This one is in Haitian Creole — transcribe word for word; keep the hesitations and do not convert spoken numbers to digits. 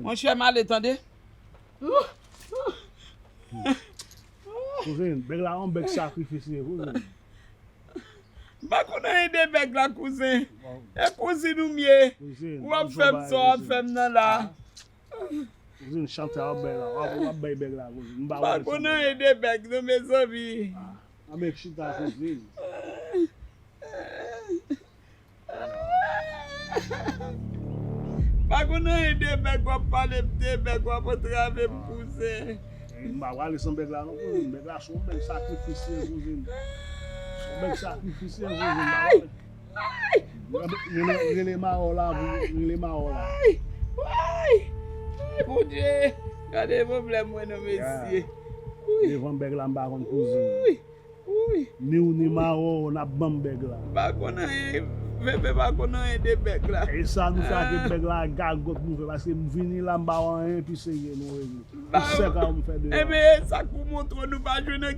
Monchè, m ale tande. Kouzin, bèg la yon bèg sakrifis li ye, kouzin. M pa konn anyen de bèg la, kouzin. E kouzin ou m ye. Ou ap fè m sa w ap fè m nan la. Kouzin, chante a w ap bay la. W ap bay bèg la, kouzin. M pa konn anyen de bèg non, mezanmi. Anben chita, kouzin. Pa konn anyen de bèg w ap pale m de bèg w ap antrave m, kouzin. M pa prale san bèg la non, kouzin. Bèg la se yon bèg sakrifis li ye, kouzin. Se yon bèg sakrifis li ye, kouzin. M pa prale. Rele, rele mawò la, rele mawò la. Ay, ay, ay, Bondye. Gade pwoblèm mwen non, mesye. Devan bèg la, m pa konn kouzin. Ni ou ni mawò w n ap ban m bèg la. M pa konn anyen, Bebe pa konn anyen de bèg la. E sa nou fè ak bèg la, gagòt nou fè, paske m vini la, m ba w anyen pi serye non, Bebe. Pou sèk a w m fè de la. Enben, e sa k pou montre w nou pa jwe nan